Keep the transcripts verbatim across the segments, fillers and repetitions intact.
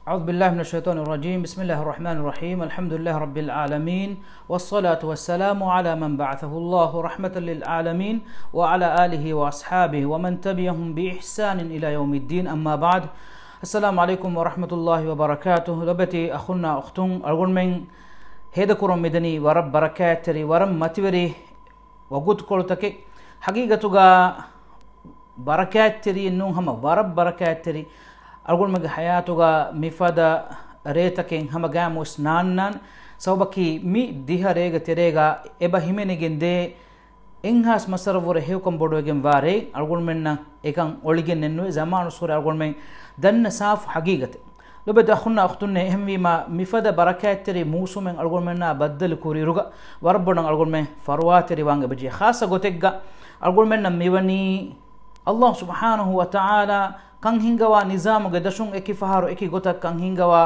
أعوذ بالله من الشيطان الرجيم. بسم الله الرحمن الرحيم. الحمد لله رب العالمين. والصلاة والسلام على من بعثه الله رحمة للعالمين وعلى آله وأصحابه ومن تبعهم بإحسان إلى يوم الدين. أما بعد. السلام عليكم ورحمة الله وبركاته. ލޮބުވެތި އަޚުންނާ އުޚްތުން، އަޅުގަނޑުމެން ހޭދަކުރަން މިދަނީ ވަރަށް ބަރަކާތްތެރި، ވަރަށް މަތިވެރި ވަގުތުކޮޅުތަކެއް. ހަގީގަތުގަ ބަރަކާތްތެރިއެއް ނޫން، ހަމަ ވަރަށް ބަރަކާތްތެރި. އަޅުގަނޑުމެންގެ ހަޔާތުގަ މިފަދަ ރޭތަކެއް ހަމަ ގާމުސް ނާންނާން. ސަބަބަކީ މި ދިހަ ރޭގެ ތެރޭގަ އެބަ ހިމެނިގެން ދޭ އެއްހާސް މައްސަރަށްވުރެ ހެޔޮކަން ބޮޑުވެގެން ވާ ރޭ. އަޅުގަނޑުމެންނަށް އެކަން އޮޅިގެން ނެއްނުވޭ. ޒަމާނުއްސުރެ އަޅުގަނޑުމެން ދަންނަ ސާފު ހަގީގަތެއް. ލޮބުވެތި އަޚުންނާ އުޚްތުންނޭ، އެހެންވީމާ މިފަދަ ބަރަކާތްތެރި މޫސުމެއް އަޅުގަނޑުމެންނާ ބައްދަލު ކުރިއިރުގަ ވަރަށް ބޮޑަށް އަޅުގަނޑުމެން ފަރުވާތެރިވާން އެބަޖެހޭ. ޚާއްޞަ ގޮތެއްގަ އަޅުގަނޑުމެންނަށް މިވަނީ ﷲ ސުބްޙާނަހޫ ވަތަޢާލާ ކަން ހިންގަވާ ނިޒާމުގެ ދަށުން އެކި ފަހަރު އެކި ގޮތަށް ކަން ހިންގަވާ،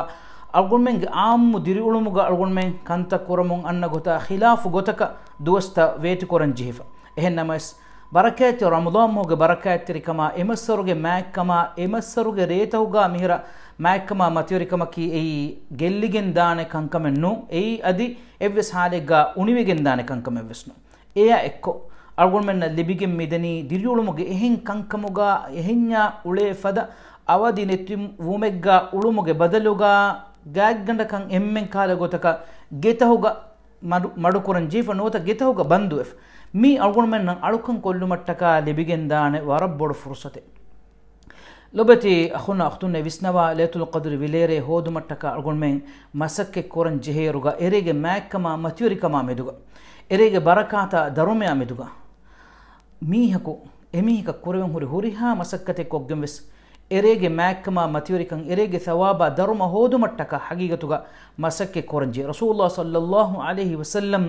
އަޅުގަނޑުމެންގެ ޢާއްމު ދިރިއުޅުމުގަ އަޅުގަނޑުމެން ކަންތައް ކުރަމުން އަންނަ ގޮތާ ޚިލާފު ގޮތަކަށް ދުވަސްތައް ވޭތިކުރަން ޖެހިފަ. އެހެންނަމަވެސް، ބަރަކާތްތެރި ރަމަޟާން މަހުގެ ބަރަކާތްތެރިކަމާ، އެމައްސަރުގެ މާތްކަމާ، އެމައްސަރުގެ ރޭތަކުގަ މިހިރަ މާތްކަމާ މަތިވެރިކަމަކީ އެއީ ގެއްލިގެން ދާނެ ކަންކަމެއް ނޫން. އެއީ އަދި އެއްވެސް ޙާލެއްގަ އުނިވެގެން ދާނެ ކަންކަމެއްވެސް ނޫން. އެއާ އެއްކޮށް، އަޅުގަނޑުމެންނަށް ލިބިގެން މިދަނީ ދިރިއުޅުމުގެ އެހެން ކަންކަމުގަ އެހެންޏާ އުޅޭ ފަދަ އަވަދި ނެތި ވުމެއްގަ އުޅުމުގެ ބަދަލުގަ ގާތްގަނޑަކަށް އެންމެން ކާލެ ގޮތަކަށް ގެތަހުގަ މަޑު، މަޑުކުރަން ޖެހިފަ ނުވަތަ ގެތަހުގަ ބަންދުވެފަ. މީ އަޅުގަނޑުމެންނަށް އަޅުކަން ކޮށްލުމަށްޓަކާ ލިބިގެންދާނެ ވަރަށް ބޮޑު ފުރުޞަތެއް. ލޮބުވެތި އަޚުންނާ އުޚްތުންނޭ، ވިސްނަވާ، ލައިލަތުލް ޤަދްރި ވިލޭރޭ ހޯދުމަށްޓަކާ އަޅުގަނޑުމެން މަސައްކަތް ކުރަން ޖެހޭއިރުގަ އެރޭގެ މާތްކަމާ މަތިވެރިކަމާ މެދުގަ، އެރޭގެ ބަރަކާތާ ދަރުމަޔާ މެދުގަ، މީހަކު، އެމީހަކަށް ކުރެވެން ހުރި ހުރިހާ މަސައްކަތެއް ކޮށްގެން ވެސް، އެރޭގެ މާތްކަމާ މަތިވެރިކަން، އެރޭގެ ސަވާބާ ދަރުމަ ހޯދުމަށްޓަކާ ހަގީގަތުގަ މަސައްކަތް ކުރަން ޖެހޭ. ރަސޫލުﷲ ޞައްލަﷲ ޢަލައިހި ވަސައްލަމް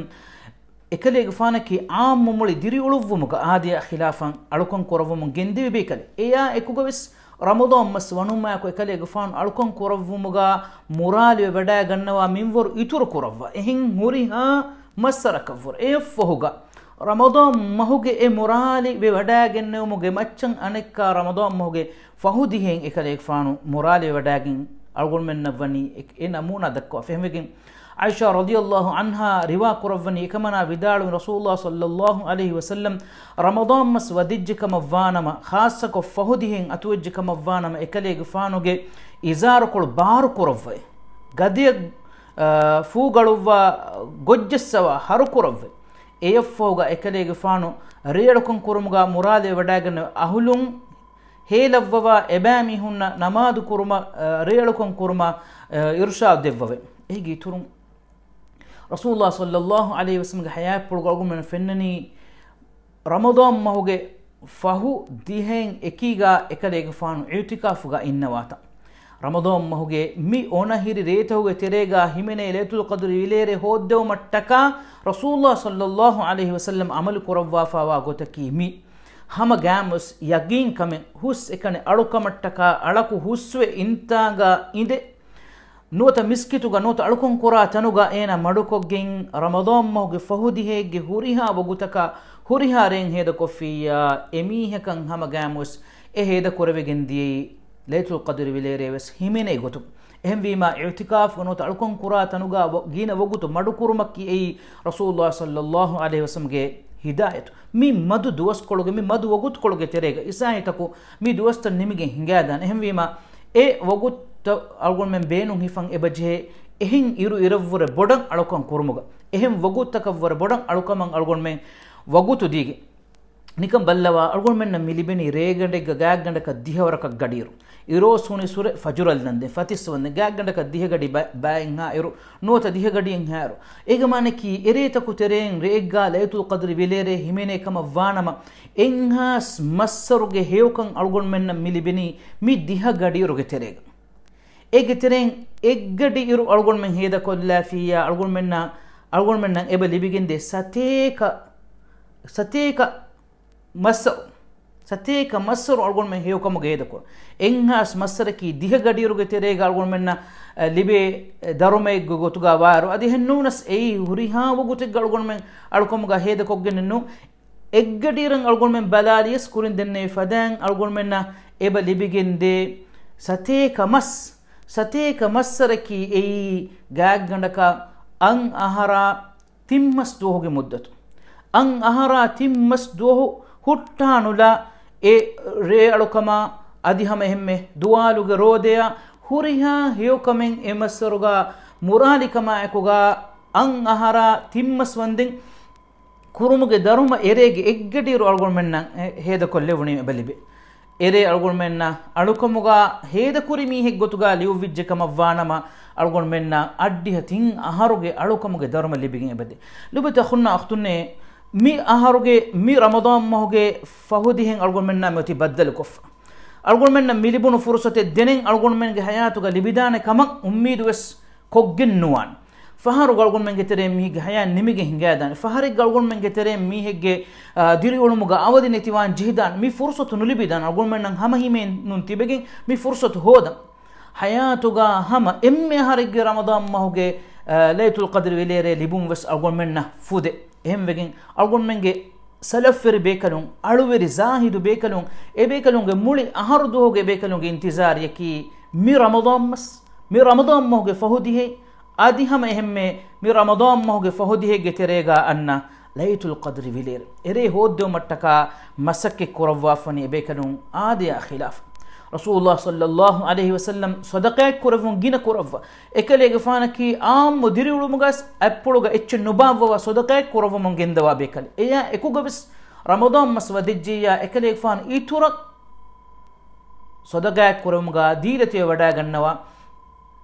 އެކަލޭގެފާނަކީ ޢާއްމު މުޅި ދިރިއުޅުއްވުމުގަ އާދަޔާ ޚިލާފަށް އަޅުކަން ކުރައްވަމުން ގެންދެވި ބޭކަލެއް. އެޔާ އެކުގަވެސް ރަމަޟާން މަސް ވަނުމާއެކު އެކަލޭގެފާނު އަޅުކަން ކުރައްވުމުގަ މުރާލިވެވަޑައިގަންނަވާ މިންވަރު އިތުރު ކުރައްވާ. އެހެން ހުރިހާ މައްސަރަކަށްވުރެ އެއަށްފަހުގަ ރަމަޟާން މަހުގެ އެ މުރާލި ވެވަޑައިގެންނެވުމުގެ މައްޗަށް އަނެއްކާ ރަމަޟާން މަހުގެ ފަހު ދިހައިން އެކަލޭގެފާނު މުރާލިވެވަޑައިގެން އަޅުގަނޑުމެންނަށް ވަނީ އެ، އެ ނަމޫނާ ދައްކަވާފަ. އެހެންވެގެން ޢާއިޝާ ރަޟިޔަﷲ ޢަންހާ ރިވާ ކުރައްވަނީ އެކަމަނާ ވިދާޅުވި ރަސޫލުﷲ ޞައްލަﷲ ޢަލައިހި ވަސައްލަމް ރަމަޟާން މަސް ވަދެއްޖެ ކަމަށްވާނަމަ، ޚާއްޞަކޮށް ފަހު ދިހައިން އަތުވެއްޖެ ކަމަށްވާނަމަ، އެކަލޭގެފާނުގެ އިޒާރުކޮޅު ބާރު ކުރައްވައި، ގަދަޔަށް، އާ، ފޫގަޅުއްވާ ގޮއްޖައްސަވާ ހަރު ކުރައްވައި. އެއަށްފަހުގަ އެކަލޭގެފާނު ރޭއަޅުކަން ކުރުމުގަ މުރާލިވެވަޑައިގެންނެވި އަހުލުން ހޭލައްވަވާ އެބައިމީހުންނަށް ނަމާދު ކުރުމަށް، އަ، ރޭއަޅުކަން ކުރުމަށް، އަ، އިރުޝާދު ދެއްވަވެ. އޭގެ އިތުރުން ރަސޫލުﷲ ޞައްލަﷲ ޢަލައިހި ވަސައްލަމްގެ ޙަޔާތްޕުޅުގަ އަޅުގަނޑުމެން ފެންނަނީ ރަމަޟާން މަހުގެ ފަހު ދިހައިން އެކީގަ އެކަލޭގެފާނު އިޢުތިކާފުގަ އިންނަވާތަން. ރަމަޟާން މަހުގެ މި އޮނަ ހިރި ރޭތަކުގެ ތެރޭގަ ހިމެނޭ ލައިލަތުލް ޤަދްރި ވިލޭރޭ ހޯއްދެވުމަށްޓަކާ ރަސޫލުﷲ ޞައްލަﷲ ޢަލައިހި ވަސައްލަމް ޢަމަލު ކުރައްވާފަވާ ގޮތަކީ މި. ހަމަ ގާމުސް ޔަޤީންކަމެއް ހުސް އެކަނި އަޅުކަމަށްޓަކާ އަޅަކު ހުސްވެ އިންތާގަ އިނދެ، ނުވަތަ މިސްކިތުގަ ނުވަތަ އަޅުކަން ކުރާ ތަނުގަ އޭނާ މަޑުކޮށްގެން ރަމަޟާން މަހުގެ ފަހު ދިހައެއްގެ ހުރިހާ ވަގުތަކަށް ހުރިހާ ރޭން ހޭދަކޮށްފިއްޔާ، އެމީހަކަށް ހަމަ ގާމުސް އެ ހޭދަ ކުރެވިގެން ދިޔައީ ލައިލަތުލް ޤަދްރި ވިލޭރޭ ވެސް ހިމެނޭ ގޮތުން. އެހެންވީމާ، އިޢުތިކާފުގަ ނުވަތަ އަޅުކަން ކުރާ ތަނުގަ ވަ-، ގިނަ ވަގުތު މަޑުކުރުމަކީ އެއީ ރަސޫލުﷲ ޞައްލަﷲ ޢަލައިހި ވަސައްލަމްގެ ހިދާޔަތު. މި މަދު ދުވަސްކޮޅުގެ، މި މަދު ވަގުތުކޮޅުގެ ތެރޭގަ އިސާހިތަކު މި ދުވަސްތައް ނިމިގެން ހިނގާދާނެ. އެހެންވީމާ، އެ ވަގުތު އަޅުގަނޑުމެން ބޭނުން ހިފަން އެބަޖެހޭ އެހެން އިރު އިރަށްވުރެ ބޮޑަށް އަޅުކަން ކުރުމުގަ، އެހެން ވަގުތުތަކަށްވުރެ ބޮޑަށް އަޅުކަމަށް އަޅުގަނޑުމެން ވަގުތު ދީގެން. ނިކަން ބައްލަވާ، އަޅުގަނޑުމެންނަށް މި ލިބެނީ ރޭގަނޑެއްގަ ގާތްގަނޑަކަށް ދިހަވަރަކަށް ގަޑިއިރު. އިރުއޮއްސުނި ސުރެ ފަޖުރަށް ލަންދެން، ފަތިސް ވަންދެން، ގާތްގަނޑަކަށް ދިހަ ގަޑި ބަ-، ބައެއްހާ އިރު، ނުވަތަ ދިހަ ގަޑިއެއްހާ އިރު. އޭގެ މާނައަކީ، އެރޭތަކު ތެރެއިން ރެއެއްގާ ލައިލަތުލް ޤަދްރި ވިލޭރޭ ހިމެނޭ ކަމަށް ވާނަމަ، އެއްހާސް މައްސަރުގެ ހެޔޮކަން އަޅުގަނޑުމެންނަށް މި ލިބެނީ މި ދިހަ ގަޑިއިރުގެ ތެރޭގަ. އޭގެ ތެރެއިން އެއްގަޑިއިރު އަޅުގަނޑުމެން ހޭދަކޮށްލާފިއްޔާ، އަޅުގަނޑުމެންނަށް، އަޅުގަނޑުމެންނަށް އެބަ ލިބިގެންދޭ ސަތޭކަ، ސަތޭކަ މައްސަރު، ސަތޭކަ މައްސަރު އަޅުގަނޑުމެން ހެޔޮކަމުގެ ހޭދަކޮށް، އެއްހާސް މައްސަރަކީ ދިހަ ގަޑިއިރުގެ ތެރޭގަ އަޅުގަނޑުމެންނަށް، އަ، ލިބޭ، އެ، ދަރުމައެއްގެ ގޮތުގަ ވާއިރު، އަދި އެހެންނޫނަސް އެއީ ހުރިހާ ވަގުތެއްގަ އަޅުގަނޑުމެން އަޅުކަމުގަ ހޭދަކޮށްގެންނެއްނު. އެއްގަޑިއިރަށް އަޅުގަނޑުމެން ބަލާލިޔަސް ކުރިން ދެންނެވި ފަދައިން އަޅުގަނޑުމެންނަށް އެބަ ލިބިގެންދޭ ސަތޭކަ މަސް، ސަތޭކަ މައްސަރަކީ އެއީ ގާތްގަނޑަކަށް އަށް އަހަރާ ތިން މަސް ދުވަހުގެ މުއްދަތު. އަށް އަހަރާ ތިން މަސް ދުވަހު ހުއްޓާނުލާ އެ ރޭ އަޅުކަމާ އަދި ހަމަ އެހެންމެ ދުވާލުގެ ރޯދަޔާ ހުރިހާ ހެޔޮކަމެއް އެ މައްސަރުގަ މުރާލިކަމާއެކުގަ އަށް އަހަރާ ތިން މަސް ވަންދެން ކުރުމުގެ ދަރުމަ އެރޭގެ އެއްގަޑިއިރު އަޅުގަނޑުމެންނަށް ހޭދަކޮށްލެވުނީ އެބަ ލިބޭ. އެރޭ އަޅުގަނޑުމެންނަށް އަޅުކަމުގަ ހޭދަކުރި މީހެއް ގޮތުގަ ލިޔުއްވިއްޖެ ކަމަށްވާނަމަ، އަޅުގަނޑުމެންނަށް އަށްޑިހަ ތިން އަހަރުގެ އަޅުކަމުގެ ދަރުމަ ލިބިގެން އެބަދޭ. ލޮބުވެތި އަޚުންނާ އުޚްތުންނޭ، މި އަހަރުގެ މި ރަމަޟާން މަހުގެ ފަހު ދިހައިން އަޅުގަނޑުމެންނާ މިއޮތީ ބައްދަލުކޮށްފަ. އަޅުގަނޑުމެންނަށް މި ލިބުނު ފުރުސަތެއް ދެނެއް އަޅުގަނޑުމެންގެ ޙަޔާތުގަ ލިބިދާނެ ކަމަށް އުއްމީދު ވެސް ކޮށްގެން ނުވާން. ފަހަރުގަ އަޅުގަނޑުމެންގެ ތެރޭ މީހެއްގެ ޙަޔާތް ނިމިގެން ހިނގާދާނެ. ފަހަރެއްގަ އަޅުގަނޑުމެންގެ ތެރޭ މީހެއްގެ، އާ، ދިރިއުޅުމުގަ އަވަދި ނެތިވާން ޖެހިދާނެ. މި ފުރުސަތު ނުލިބިދާނެ. އަޅުގަނޑުމެންނަށް ހަމަ ހިމޭނުން ތިބެގެން މި ފުރުސަތު ހޯދަން. ޙަޔާތުގަ ހަމަ އެންމެ އަހަރެއްގެ ރަމަޟާން މަހުގެ، އާ، ލައިލަތުލް ޤަދްރި ވިލޭރޭ ލިބުން ވެސް އަޅުގަނޑުމެންނަށް ފުދޭ. އެހެންވެގެން އަޅުގަނޑުމެންގެ ސަލަފްވެރި ބޭކަލުން، އަޅުވެރި ޒާހިދު ބޭކަލުން، އެ ބޭކަލުންގެ މުޅި އަހަރު ދުވަހުގެ ބޭކަލުންގެ އިންތިޒާރަކީ މި ރަމަޟާން މަސް، މި ރަމަޟާން މަހުގެ ފަހު ދިހައި، އަދި ހަމަ އެހެންމެ މި ރަމަޟާން މަހުގެ ފަހު ދިހައިގެ ތެރޭގަ އަންނަ ލައިލަތުލް ޤަދްރި ވިލޭރޭ. އެރޭ ހޯއްދެވުމަށްޓަކާ މަސައްކަތް ކުރައްވާފަނީ އެބޭކަލުން އާދަޔާ ޚިލާފަށް. ރަސޫލުﷲ ޞައްލަﷲ ޢަލައިހި ވަސައްލަމް ޞަދަޤާތް ކުރެއްވުން ގިނަ ކުރައްވާ. އެކަލޭގެފާނަކީ ޢާއްމު ދިރިއުޅުމުގަސް އަތްޕުޅުގަ އެއްޗެއް ނުބާއްވަވާ ޞަދަޤާތް ކުރައްވަމުން ގެންދަވާ ބޭކަލެއް. އެޔާ އެކުގަވެސް ރަމަޟާން މަސް ވަދެއްޖިއްޔާ އެކަލޭގެފާނު އިތުރަށް ޞަދަޤާތް ކުރެއްވުމުގަ ދީލަތިވެވަޑައިގަންނަވާ.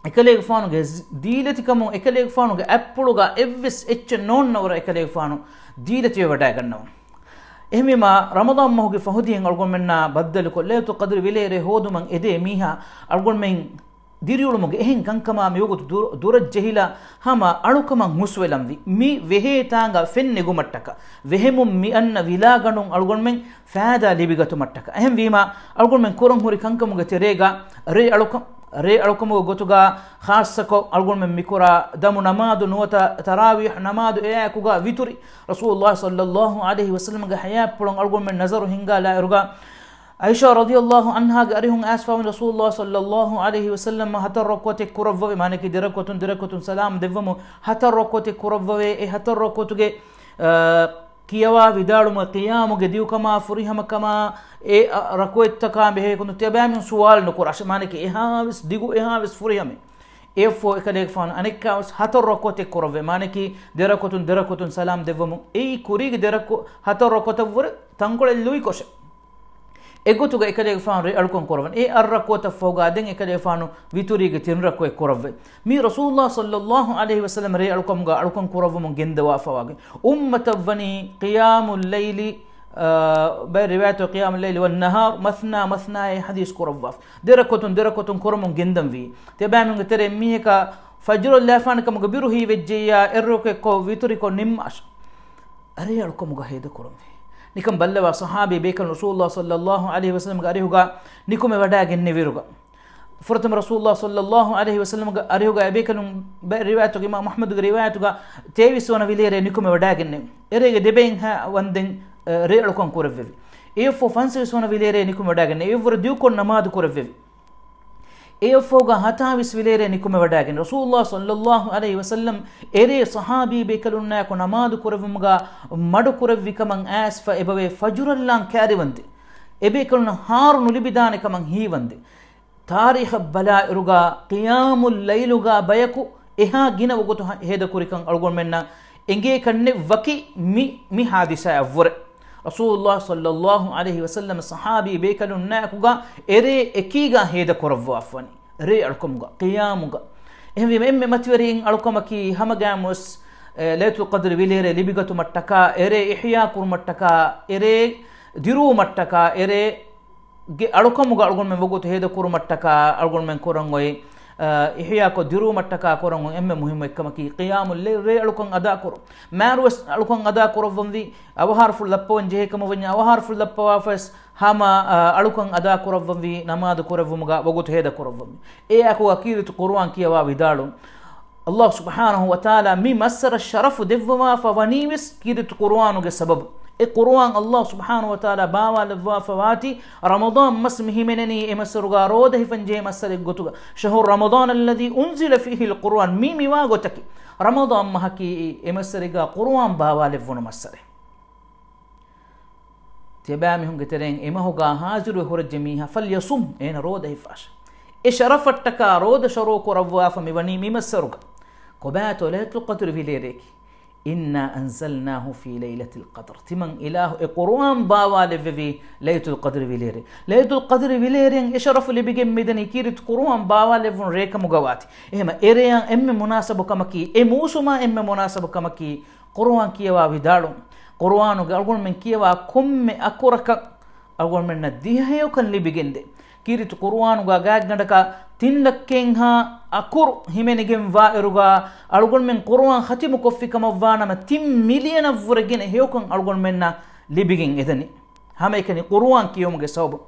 އެކަލޭގެފާނުގެ ޒި-، ދީލަތިކަމުން އެކަލޭގެފާނުގެ އަތްޕުޅުގަ އެއްވެސް އެއްޗެއް ނޯންނަވަރަށް އެކަލޭގެފާނު ދީލަތިވެވަޑައިގަންނަވާ. އެހެންވީމާ، ރަމަޟާން މަހުގެ ފަހުދިހައިން އަޅުގަނޑުމެންނާ ބައްދަލުކޮށް، ލައިލަތުލް ޤަދްރި ވިލޭރޭ ހޯދުމަށް އެދޭ މީހާ އަޅުގަނޑުމެން ދިރިއުޅުމުގެ އެހެން ކަންކަމާ މިވަގުތު ދުރ-، ދުރަށް ޖެހިލާ ހަމަ އަޅުކަމަށް ހުސްވެލަންވީ. މި ވެހޭ ތާނގަ ފެން ނެގުމަށްޓަކާ، ވެހެމުން މި އަންނަ ވިލާގަނޑުން އަޅުގަނޑުމެން ފާއިދާ ލިބިގަތުމަށްޓަކާ. އެހެންވީމާ، އަޅުގަނޑުމެން ކުރަން ހުރި ކަންކަމުގެ ތެރޭގަ ރޭ އަޅުކަ-، ރޭ އަޅުކަމުގެ ގޮތުގަ ޚާއްޞަކޮށް އަޅުގަނޑުމެން މިކުރާ ދަމު ނަމާދު ނުވަތަ ތަރާވީޙް ނަމާދު އެއާއެކުގަ ވިތުރި. ރަސޫލުﷲ ޞައްލަﷲ ޢަލައިހި ވަސައްލަމްގެ ޙަޔާތްޕުޅަށް އަޅުގަނޑުމެން ނަޒަރު ހިންގާލާއިރުގަ، ޢާއިޝާ ރަޟިޔަﷲ ޢަންހާގެ އަރިހުން އައިސްފަވަން ރަސޫލުﷲ ޞައްލަﷲ ޢަލައިހި ވަސައްލަމް ހަތަރު ރަކުޢަތެއް ކުރައްވަވޭ، މާނައަކީ ދެ ރަކުޢަތުން ދެ ރަކުޢަތުން ސަލާމް ދެއްވަމުން ހަތަރު ރަކުޢަތެއް ކުރައްވަވޭ. އެ ހަތަރު ރަކުޢަތުގެ، އަ، ކިޔަވާ ވިދާޅުމުގެ ޤިޔާމުގެ ދިގުކަމާ ފުރިހަމަކަމާ އެ، އަ، ރަކުޢަތްތަކާ ބެހޭ ކުން ތިޔަބައިމީހުން ސުވާލު ނުކުރާށޭ. މާނައަކީ އެހާވެސް ދިގު، އެހާވެސް ފުރިހަމަ. އެއަށްފަހު އެކަލޭގެފާނު އަނެއްކާވެސް ހަތަރު ރަކުޢަތެއް ކުރައްވޭ. މާނައަކީ ދެ ރަކުޢަތުން ދެ ރަކުޢަތުން ސަލާމް ދެއްވަމުން އެއީ ކުރީގެ ދެ ރަކު-، ހަތަރު ރަކުޢަތަށްވުރެ ތަންކޮޅެއް ލުއިކޮށެއް. އެގޮތުގަ އެކަލޭގެފާނު ރޭ އަޅުކަން ކުރައްވަން. އެ އަށް ރަކުޢަތަށްފަހުގަ ދެން އެކަލޭގެފާނު ވިތުރީގެ ތިން ރަކުޢަތް ކުރައްވައި. މީ ރަސޫލުﷲ ޞައްލަﷲ ޢަލައިހި ވަސައްލަމް ރޭ އަޅުކަމުގަ އަޅުކަން ކުރައްވަމުން ގެންދަވާފަވާގެން. އުއްމަތަށްވަނީ ޤިޔާމުއްލައިލި، އަ، ބައެއް ރިވާޔަތު ޤިޔާމުއްލައިލި ވައްނަހާރު މަސްނާ މަސްނާއޭ ޙަދީޘް ކުރައްވާފަ. ދެ ރަކުޢަތުން ދެ ރަކުޢަތުން ކުރަމުން ގެންދަންވީ. ތިޔަބައިމީހުންގެ ތެރެއިން މީހަކަށް ފަޖުރަށް ލާފާނެ ކަމުގަ ބިރު ހީވެއްޖެއްޔާ، އެއް ރަކުޢަތްކޮށް ވިތުރިކޮށް ނިންމާށޭ. އަރޭ އަޅުކަމުގަ ހޭދަކުރަންވީ. ނިކަން ބައްލަވާ ޞަޙާބީ ބޭކަލުން ރަސޫލުﷲ ޞައްލަﷲ ޢަލައިހި ވަސައްލަމްގެ އަރިހުގަ ނިކުމެވަޑައިގެންނެވިއިރުގަ، ފުރަތަމަ ރަސޫލުﷲ ޞައްލަﷲ ޢަލައިހި ވަސައްލަމްގެ އަރިހުގަ އެބޭކަލުން ބައެއް ރިވާޔަތުގަ، އިމާމް އަޙްމަދުގެ ރިވާޔަތުގަ ތޭވީސް ވަނަ ވިލޭރޭ ނިކުމެވަޑައިގެންނެވި. އެރޭގެ ދެބައިންހާ ވަންދެން، އަ، ރޭ އަޅުކަން ކުރެއްވެވި. އެއަށްފަހު ފަންސަވީސް ވަނަ ވިލޭރޭ ނިކުމެވަޑައިގެންނެވި. އެއަށްވުރެ ދިގުކޮށް ނަމާދު ކުރެއްވެވި. އެއަށްފަހުގަ ހަތާވީސް ވިލޭރޭ ނިކުމެވަޑައިގެން ރަސޫލުﷲ ޞައްލަﷲ ޢަލައިހި ވަސައްލަމް އެރޭ ޞަޙާބީ ބޭކަލުންނާއެކު ނަމާދު ކުރެއްވުމުގަ މަޑު ކުރެއްވި ކަމަށް އައިސްފަ އެބަވޭ ފަޖުރަށްލާން ކައިރިވަންދެން. އެބޭކަލުންނަށް ހާރު ނުލިބިދާނެ ކަމަށް ހީވަންދެން. ތާރީޚަށް ބަލާއިރުގަ ޤިޔާމުއްލައިލުގަ ބަޔަކު އެހާ ގިނަ ވަގުތު ހަ-، ހޭދަކުރިކަން އަޅުގަނޑުމެންނަށް އެނގޭކަށްނެއް ވަކި މި، މި ޙާދިސާއަށްވުރެ. ރަސޫލުﷲ ޞައްލަﷲ ޢަލައިހި ވަސައްލަމް ޞަޙާބީ ބޭކަލުންނާއެކުގަ އެރޭ އެކީގަ ހޭދަކުރައްވާފަވަނީ. ރޭ އަޅުކަމުގަ، ޤިޔާމުގަ. އެހެންވީމަ އެންމެ މަތިވެރިން އަޅުކަމަކީ ހަމަގައިމުވެސް، އެ، ލައިލަތުލް ޤަދްރި ވިލޭރޭ ލިބިގަތުމަށްޓަކާ، އެރޭ އިޙްޔާ ކުރުމަށްޓަކާ، އެރޭ ދިރުވުމަށްޓަކާ، އެރޭ ގެ އަޅުކަމުގަ އަޅުގަނޑުމެން ވަގުތު ހޭދަ ކުރުމަށްޓަކާ އަޅުގަނޑުމެން ކުރަން އޮތް، އަ، އިޙްޔާކޮށް ދިރުވުމަށްޓަކާ ކުރަން އޮތް އެންމެ މުހިއްމު އެއްކަމަކީ ޤިޔާމުއްލައިލް، ރޭ އަޅުކަން އަދާކުރުން. މާރުވެސް އަޅުކަން އަދާކުރައްވަންވީ، އަވަހާރަފުޅު ލައްޕަވަން ޖެހޭ ކަމަށް ވަންޏާ، އަވަހާރަފުޅު ލައްޕަވާފަވެސް ހަމަ، އަ، އަޅުކަން އަދާކުރައްވަންވީ، ނަމާދު ކުރެއްވުމުގަ ވަގުތު ހޭދަ ކުރައްވަންވީ. އެއާއެކުގަ ކީރިތި ޤުރުއާން ކިޔަވާ ވިދާޅުން. ﷲ ސުބްޙާނަހޫ ވަތަޢާލާ މި މައްސަރަށް ޝަރަފު ދެއްވަވާފަ ވަނީވެސް ކީރިތި ޤުރުއާނުގެ ސަބަބު. އެ ޤުރުއާން ﷲ ސުބްޙާނަހޫ ވަތަޢާލާ ބާވާލައްވާފަވާތީ، ރަމަޟާން މަސް މި ހިމެނެނީ އެ މައްސަރުގާ ރޯދަ ހިފަންޖެހޭ މައްސަރެއް ގޮތުގަ. شهر رمضان الذي أنزل فيه القرآن، މީ މިވާ ގޮތަކީ، ރަމަޟާން މަހަކީ އެ މައްސަރެއްގާ ޤުރުއާން ބާވާލެއްވުނު މައްސަރެއް. ތިޔަބައިމީހުންގެ ތެރެއިން އެމަހުގާ ހާޒިރުވެ ހުރެއްޖެ މީހާ، فليصمه، އޭނަ ރޯދަ ހިފާށި. އެ ޝަރަފަށްޓަކާ ރޯދަ ޝުރޫޢު ކުރައްވާފަ މިވަނީ މި މައްސަރުގަ. ކޮބާތޯ ލައިލަތުލް ޤަދްރި ވިލޭރޭކީ؟ إنا أنزلناه في ليلة القدر. ތިމަން އިލާހު އެ ޤުރުއާން ބާވާލެއްވެވީ ލައިލަތުލް ޤަދްރި ވިލޭރޭ. ލައިލަތުލް ޤަދްރި ވިލޭރޭން އެ ޝަރަފު ލިބިގެން މިދަނީ ކީރިތި ޤުރުއާން ބާވާލެއްވުނު ރޭކަމުގަ ވާތީ. އެހެމަ އެރެޔަށް އެންމެ މުނާސަބު ކަމަކީ، އެ މޫސުމާ އެންމެ މުނާސަބު ކަމަކީ، ޤުރުއާން ކިޔަވާ ވިދާޅުން. ޤުރުއާނުގެ އަޅުގަނޑުމެން ކިޔަވާ ކޮންމެ އަކުރަކަށް އަޅުގަނޑުމެންނަށް ދިހަ ހެޔޮކަން ލިބިގެންދޭ. ކީރިތި ޤުރުއާނުގަ ގާތްގަނޑަކަށް ތިން ލައްކައެއްހާ އަކުރު ހިމެނިގެންވާއިރުގަ އަޅުގަނޑުމެން ޤުރުއާން ޚަތިމު ކޮށްފި ކަމަށްވާނަމަ، ތިން މިލިއަނަށްވުރެ ގިނަ ހެޔޮކަން އަޅުގަނޑުމެންނަށް ލިބިގެން އެދަނީ. ހަމައެކަނި ޤުރުއާން ކިޔުމުގެ ސަބަބުން.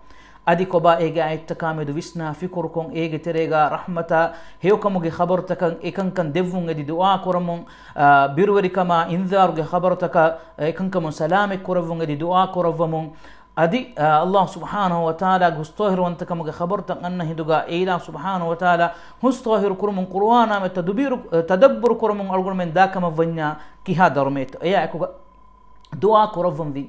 އަދި ކޮބާ އޭގެ އާޔަތްތަކާމެދު ވިސްނާ ފިކުރުކޮށް، އޭގެ ތެރޭގަ ރަޙްމަތާ ހެޔޮކަމުގެ ޚަބަރުތަކަށް އެކަންކަން ދެއްވުން އެދި ދުޢާ ކުރަމުން، އާ، ބިރުވެރިކަމާ އިންޒާރުގެ ޚަބަރުތަކަށް އެކަންކަމުން ސަލާމަތް ކުރެއްވުން އެދި ދުޢާ ކުރައްވަމުން، އަދި، އާ، ﷲ ސުބްޙާނަހޫ ވަތަޢާލާގެ ހުސްޠާހިރުވަންތަކަމުގެ ޚަބަރުތައް އަންނަ ހިނދުގަ އެ އިލާހު ސުބްޙާނަހޫ ވަތަޢާލާ ހުސްޠާހިރު ކުރުމުން ޤުރުއާނާމެ ތަދުބީރު، ތަދައްބުރު ކުރަމުން އަޅުގަނޑުމެން ދާކަމަށް ވަންޏާ ކިހާ ދަރުމައެއްތޯ؟ އެޔާ އެކުގަ ދުޢާ ކުރައްވަންވީ.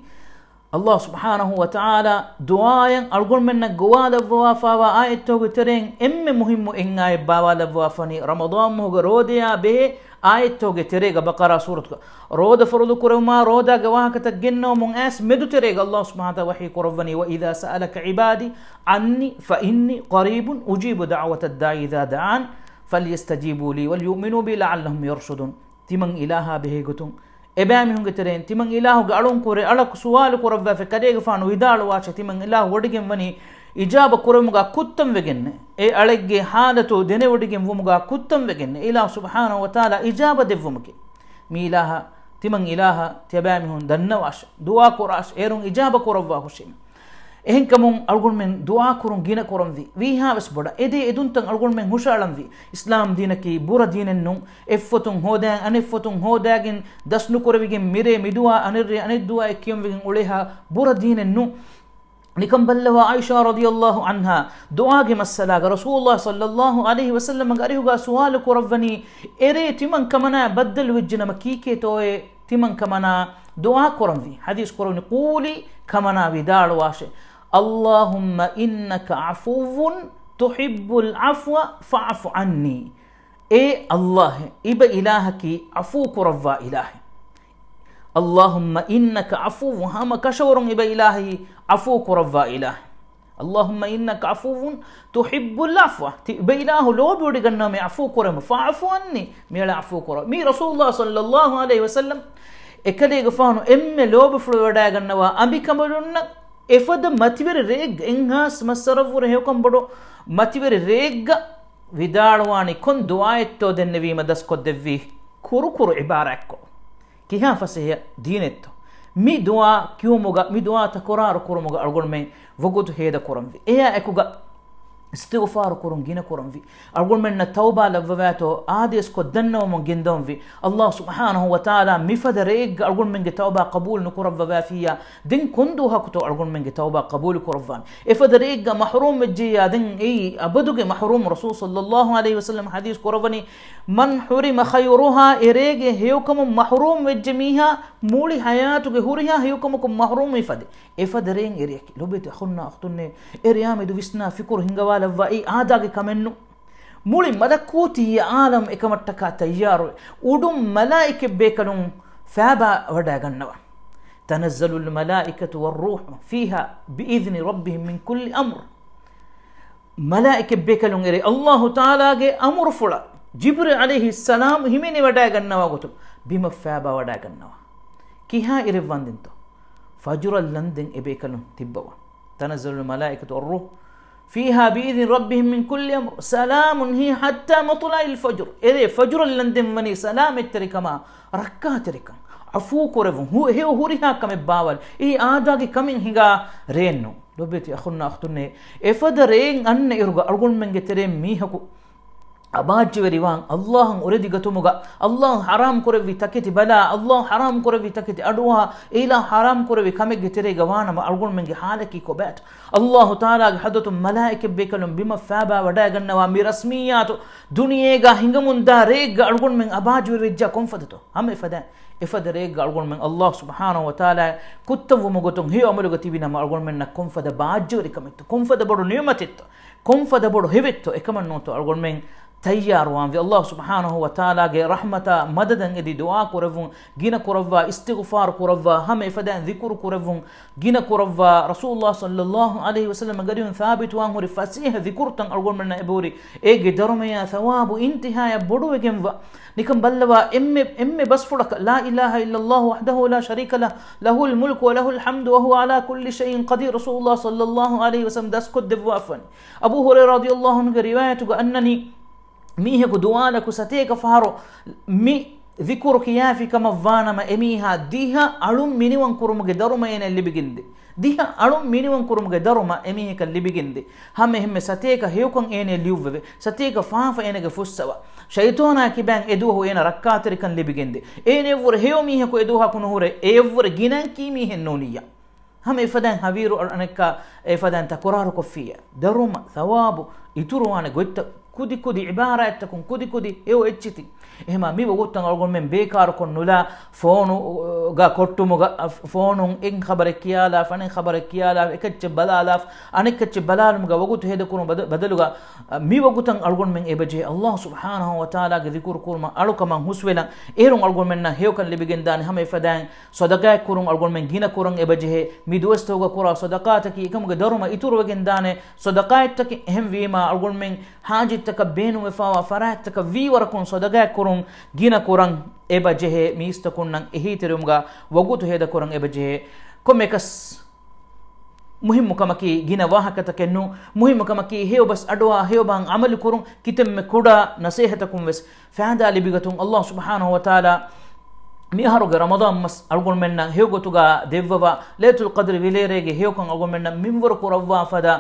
ﷲ ސުބްޙާނަހޫ ވަތަޢާލާ ދުޢާއަށް އަޅުގަނޑުމެންނަށް ގޮވާލައްވަވާފަވާ އާޔަތްތަކުގެ ތެރެއިން އެންމެ މުހިއްމު އެއް އާޔަތް ބާވާލައްވާފަނީ ރަމަޟާން މަހުގެ ރޯދަޔާ ބެހޭ އާޔަތްތަކުގެ ތެރޭގަ ބަޤަރާ ސޫރަތުގަ ރޯދަ ފަރުޟު ކުރެވުމާ ރޯދާގެ ވާހަކަތައް ގެންނަވަމުން އައިސް މެދު ތެރޭގަ ﷲ ސުބްޙާނަހޫ ވަތަޢާލާ ވަޙީ ކުރައްވަނީ، وإذا سألك عبادي عني فإني قريب أجيب دعوة الداع إذا دعان فليستجيبوا لي وليؤمنوا بي لعلهم يرشدون. ތިމަން އިލާހާ ބެހޭގޮތުން އެބައިމީހުންގެ ތެރެއިން ތިމަން އިލާހުގެ އަޅުންކުރެ އަޅަކު ސުވާލު ކުރައްވާފަ ކަލޭގެފާނު ވިދާޅުވާށެ، ތިމަން އިލާހު ވޮޑިގެން ވަނީ އިޖާބަ ކުރެވުމުގާ ކުއްތަން ވެގެންނެ. އެ އަޅެއްގެ ހާލަތު ދެނެވޮޑިގެން ވުމުގާ ކުއްތަން ވެގެންނެ. އިލާހު ސުބްޙާނަހޫ ވަތަޢާލާ އިޖާބަ ދެއްވުމުގެ މި އިލާހަށް ތިމަން އިލާހަށް ތިޔަބައިމީހުން ދަންނަވާށެ، ދުޢާ ކުރާށެ، އޭރުން އިޖާބަ ކުރައްވާ ހުށީމެ. އެހެންކަމުން އަޅުގަނޑުމެން ދުޢާ ކުރުން ގިނަ ކުރަންވީ. ވީހާވެސް ބޮޑަށް އެދޭ އެދުންތައް އަޅުގަނޑުމެން ހުށައަޅަންވީ. އިސްލާމް ދީނަކީ ބުރަ ދީނެއް ނޫން. އެއްފޮތުން ހޯދާ، އަނެއްފޮތުން ހޯދާގެން ދަސްނުކުރެވިގެން މިރޭ މިދުޢާ، އަނެއްރޭ އަނެއް ދުޢާއެއް ކިޔަންވެގެން އުޅޭހާ ބުރަ ދީނެއް ނޫން. ނިކަން ބައްލަވާ ޢާއިޝާ ރަޟިޔަﷲ ޢަންހާ ދުޢާގެ މައްސަލާގަ ރަސޫލުﷲ ޞައްލަﷲ ޢަލައިހި ވަސައްލަމަގެ އަރިހުގާ ސުވާލު ކުރައްވަނީ، އެރޭ ތިމަން ކަމަނާ ބައްދަލުވެއްޖެ ނަމަ ކީކޭތޯއޭ؟ ތިމަން ކަމަނާ ދުޢާ ކުރަންވީ. ޙަދީޘް ކުރަވަނީ، ޤޫލީ، ކަމަނާ ވިދާޅުވާށެ، اللهم إنك عفو تحب العفو فاعف عني. އޭ ﷲ، އިބަ އިލާހަކީ ޢަފޫ ކުރައްވާ އިލާހެއް. اللهم إنك عفو، ހަމަ ކަށަވަރުން އިބަ އިލާހީ ޢަފޫ ކުރައްވާ އިލާހެއް. اللهم إنك عفو تحب العفو، ތި އިބަ އިލާހު ލޯބިވޮޑިގަންނަވަ މި ޢަފޫ ކުރެމު. فاعف عني، މިއަޅާ ޢަފޫ ކުރަ. މީ ރަސޫލުﷲ ޞައްލަﷲ ޢަލައިހި ވަސައްލަމް އެކަލޭގެފާނު އެންމެ ލޯބިފުޅުވެވަޑައިގަންނަވާ އަނބިކަނބަލުންނަށް އެފަދަ މަތިވެރި ރެއެއްގަ، އެއްހާސް މައްސަރަށްވުރެ ހެޔޮކަން ބޮޑު މަތިވެރި ރެއެއްގަ ވިދާޅުވާނީ ކޮން ދުޢާއެއްތޯ ދެންނެވީމަ ދަސްކޮށްދެއްވީ ކުރުކުރު ޢިބާރާތްކޮށް. ކިހާ ފަސޭހަ ދީނެއްތޯ؟ މި ދުޢާ ކިޔުމުގަ، މި ދުޢާ ތަކުރާރު ކުރުމުގަ އަޅުގަނޑުމެން ވަގުތު ހޭދަ ކުރަންވީ. އެޔާ އެކުގަ އިސްތިޣުފާރު ކުރުން ގިނަ ކުރަންވީ. އަޅުގަނޑުމެންނަށް ތައުބާ ލައްވަވާތޯ އާދޭސްކޮށް ދަންނަވަމުން ގެންދަވަންވީ. ﷲ ސުބްޙާނަހޫ ވަތަޢާލާ މިފަދަ ރެއެއްގަ އަޅުގަނޑުމެންގެ ތައުބާ ޤަބޫލު ނުކުރައްވަވާފިއްޔާ، ދެން ކޮން ދުވަހަކުތޯ އަޅުގަނޑުމެންގެ ތައުބާ ޤަބޫލު ކުރައްވާނެ؟ އެފަދަ ރެއެއްގަ މަޙްރޫމް ވެއްޖެއްޔާ، ދެން އެއީ އަބަދުގެ މަޙްރޫމް. ރަސޫލު ޞައްލަﷲ ޢަލައިހި ވަސައްލަމް ޙަދީޘް ކުރައްވަނީ، من حرم خيرها، އެ ރޭގެ ހެޔޮކަމުން މަޙްރޫމް ވެއްޖެ މީހާ، މުޅި ޙަޔާތުގެ ހުރިހާ ހެޔޮކަމަކުން މަޙްރޫމް މިފަދަ އެފަދަ ރެއިން އެރެއަކީ. ލޮބުވެތި އަޚުންނާ އުޚްތުންނޭ، އެ ރެޔާމެދު ވިސްނާ ފިކުރު ހިންގަވާލައްވާ އެއީ އާދާގެ ކަމެއްނު. މުޅި މަލަކޫތީ އާލަމް އެކަމަށްޓަކާ ތައްޔާރުވެ، އުޑުން މަލާއިކަތްބޭކަލުން ފާބާ ވަޑައިގަންނަވާ. تنزل الملائكة والروح فيها بإذن ربهم من كل أمر. މަލާއިކަތްބޭކަލުން އެރޭ ﷲ ތަޢާލާގެ އަމުރުފުޅަށް ޖިބްރީލް ޢަލައިހިއްސަލާމް ހިމެނިވަޑައިގަންނަވާ ގޮތުން ބިމަށް ފާބާވަޑައިގަންނަވާ. ކިހާ އިރެއް ވަންދެންތޯ؟ ފަޖުރަށް ލަންދެން އެބޭކަލުން ތިއްބަވާ. تنزل الملائكة والروح فيها بإذن ربهم من كل أمر سلام هي حتى مطلع الفجر. އެރޭ ފަޖުރަށް ލަންދެން ވަނީ ސަލާމަތްތެރިކަމާ، ރައްކާތެރިކަން، ޢަފޫކުރެވުން، ހު-، ހެޔޮ ހުރިހާ ކަމެއް ބާވަލު. އެއީ އާދާގެ ކަމެއް ހިނގާ ރެއެއްނު. ލޮބުވެތި އަޚުންނާ އުޚްތުންނޭ، އެފަދަ ރެއެއް އަންނަ އިރުގަ އަޅުގަނޑުމެންގެ ތެރެއިން މީހަކު އަބާއްޖަވެރިވާން އައްލާހުން އުރެދިގަތުމުގަ، އައްލާހު ޙަރާމް ކުރެއްވި ތަކެތި ބަލާ، އައްލާހު ޙަރާމް ކުރެއްވި ތަކެތި އަޑުއަހާ، އެއިލާ ޙަރާމް ކުރެއްވި ކަމެއްގެ ތެރޭގަ ވާނަމަ އަޅުގަނޑުމެންގެ ޙާލަކީ ކޮބާތޯ؟ އައްލާހު ތަޢާލާގެ ޙަޟްރަތުން މަލާއިކަތް ބޭކަލުން ބިމަށް ފާބާ ވަޑައިގަންނަވާ މި ރަސްމިއްޔާތު ދުނިޔޭގަ ހިނގަމުންދާ ރެއެއްގަ އަޅުގަނޑުމެން އަބާއްޖަވެރިވެއްޖާ ކޮންފަދަތޯ؟ ހަމަ އެފަދައިން، އެފަދަ ރެއެއްގަ އަޅުގަނޑުމެން އައްލާހު ސުބްޙާނަހު ވަތަޢާލާ ކުއްތަންވުމުގެ ގޮތުން ހެޔޮ ޢަމަލުގަ ތިބިނަމަ އަޅުގަނޑުމެންނަށް ކޮންފަދަ ބާއްޖަވެރިކަމެއްތޯ؟ ކޮންފަދަ ބޮޑު ނިޢުމަތެއްތޯ؟ އެކަމަށްނޫންތޯ އަޅުގަނޑުމެން ތައްޔާރުވާންވީ؟ އައްލާހު ސުބްޙާނަހު ވަތަޢާލާގެ ރަޙްމަތާ މަދަދަށް އެދި ދުޢާ ކުރެއްވުން، ގިނަ ކުރައްވާ، އިސްތިޣުފާރު ކުރައްވާ، ހަމަ އެފަދައިން ޛިކުރު ކުރެއްވުން، ގިނަ ކުރައްވާ، ރަސޫލުﷲ ޞައްލައްލާހު ޢަލައިހި ވަސައްލަމަ ގަޑިއުން ސާބިތުވާން ހުރި ފަސޭހަ ޛިކުރުތައް އަޅުގަނޑުމެންނަށް އެބަހުރި، އޭގެ ދަރުމަޔާ ޘަވާބު އިންތިހާޔަށް ބޮޑުވެގެންވާ. ނިކަން ބައްލަވާ، އެންމެ، އެންމެ ބަސްފުޅަކަށް لا إله إلا الله وحده لا شريك له، له الملك وله الحمد وهو على كل شيء قدير، ރަސޫލުﷲ ޞައްލައްލާހު ޢަލައިހި ވަސައްލަމަ ދަސްކޮށްދެއްވާފަން. އަބޫ ހުރައިރާ ރަޟިޔައްލާހު ޢަންހުގެ ރިވާޔަތުގަ އަންނަނީ، މީހަކު ދުވާލަކު ސަތޭކަ ފަހަރު މި ޛިކުރު ކިޔާފި ކަމަށް ވާނަމަ، އެމީހާ ދިހަ އަޅުން މިނިވަން ކުރުމުގެ ދަރުމަ އޭނައަށް ލިބިގެންދޭ. ދިހަ އަޅުން މިނިވަން ކުރުމުގެ ދަރުމަ އެމީހަކަށް ލިބިގެންދޭ. ހަމަ އެހެންމެ ސަތޭކަ ހެޔޮކަން އޭނައަށް ލިޔުއްވެވޭ. ސަތޭކަ ފާފަ އޭނަގެ ފުއްސަވާ. ޝައިޠާނާ ކިބައިން އެދުވަހު އޭނަ ރައްކާތެރިކަން ލިބިގެންދޭ. އޭނައަށްވުރެ ހެޔޮ މީހަކު އެދުވަހަކު ނުހުރޭ. އެއަށްވުރެ ގިނައަކީ މީހެއް ނޫނިއްޔާ. ހަމަ އެފަދައިން ހަވީރު އަނެއްކާ އެފަދައިން ތަކުރާރުކޮށްފިއްޔާ، ދަރުމަ، ޘަވާބު އިތުރުވާނެ ގޮތްތައް، ކުދި ކުދި ޢިބާރާތްތަކުން، ކުދި ކުދި ހެޔޮ އެއްޗިތިން. އެހެމާ މި ވަގުތުތައް އަޅުގަނޑުމެން ބޭކާރުކޮށް ނުލާ، ފޯނުގަ ކޮށްޓުމުގަ، އަ، ފޯނުން އެއް ޚަބަރެއް ކިޔާލާ، ފަނެއް ޚަބަރެއް ކިޔާލާ، އެކައްޗެއް ބަލާލާ، އަނެއްކައްޗެއް ބަލާލުމުގަ ވަގުތު ހޭދަކުރުން ބަދަ-، ބަދަލުގަ، އަ، މި ވަގުތަށް އަޅުގަނޑުމެން އެބަޖެހޭ އައްލާހު ސުބްޙާނަހު ވަތަޢާލާގެ ޛިކުރު ކުރުމަށް އަޅުކަމަށް ހުސްވެލަން. އޭރުން އަޅުގަނޑުމެންނަށް ހެޔޮކަން ލިބިގެންދާނެ. ހަމަ އެފަދައިން ޞަދަޤާތްކުރުން އަޅުގަނޑުމެން ގިނަކުރަން އެބަޖެހޭ. މި ދުވަސްތަކުގަ ކުރާ ޞަދަޤާތަކީ އެކަމުގެ ދަރުމަ އިތުރުވެގެންދާނެ ޞަދަޤާތްތަކެއް. އެހެންވީމާ، އަޅުގަނޑުމެން ޙާޖަތްތަކަށް ބޭނުންވެފަވާ ފަރާތްތަކަށް ވީވަރަކުން ޞަދަޤާތްކުރުން ގިނަކުރަން އެބަޖެހޭ. މީސްތަކުންނަށް އެހީތެރިވުމުގަ ވަގުތު ހޭދަކުރަން އެބަޖެހޭ. ކޮންމެއަކަސް މުހިއްމު ކަމަކީ ގިނަ ވާހަކަތަކެއް ނޫން. މުހިއްމު ކަމަކީ ހެޔޮ ބަސް އަޑުއާ ހެޔޮ ބަހަށް ޢަމަލު ކުރުން، ކިތަންމެ ކުޑަ ނަސޭހަތަކުން ވެސް ފައިދާ ލިބިގަތުން. އައްލާހު ސުބްޙާނަހު ވަތަޢާލާ މި އަހަރުގެ ރަމަޟާން މަސް އަޅުގަނޑުމެންނަށް ހެޔޮ ގޮތުގަ ދެއްވަވާ، ލައިލަތުލް ޤަދްރި ވިލޭރޭގެ ހެޔޮކަން އަޅުގަނޑުމެންނަށް މިންވަރު ކުރައްވާ ފަދަ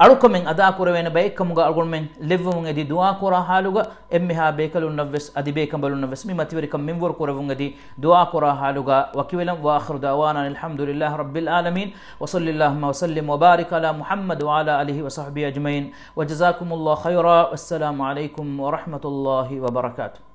އަޅުކަމެއް އަދާކުރެވޭނެ ބައެއްކަމުގަ އަޅުގަނޑުމެން ލެއްވެވުން އެދި ދުޢާކުރާ ޙާލުގަ، އެންމެހާ ބޭކަލުންނަށްވެސް އަދި ބޭކަނބަލުންނަށްވެސް މި މަތިވެރިކަން މިންވަރު ކުރެވުން އެދި ދުޢާކުރާ ޙާލުގަ ވަކިވެލަން. وآخر دعوانا أن الحمد لله رب العالمين، وصل اللهم وسلم وبارك على محمد وعلى آله وصحبه أجمعين، وجزاكم الله خيرا، والسلام عليكم ورحمة الله وبركاته.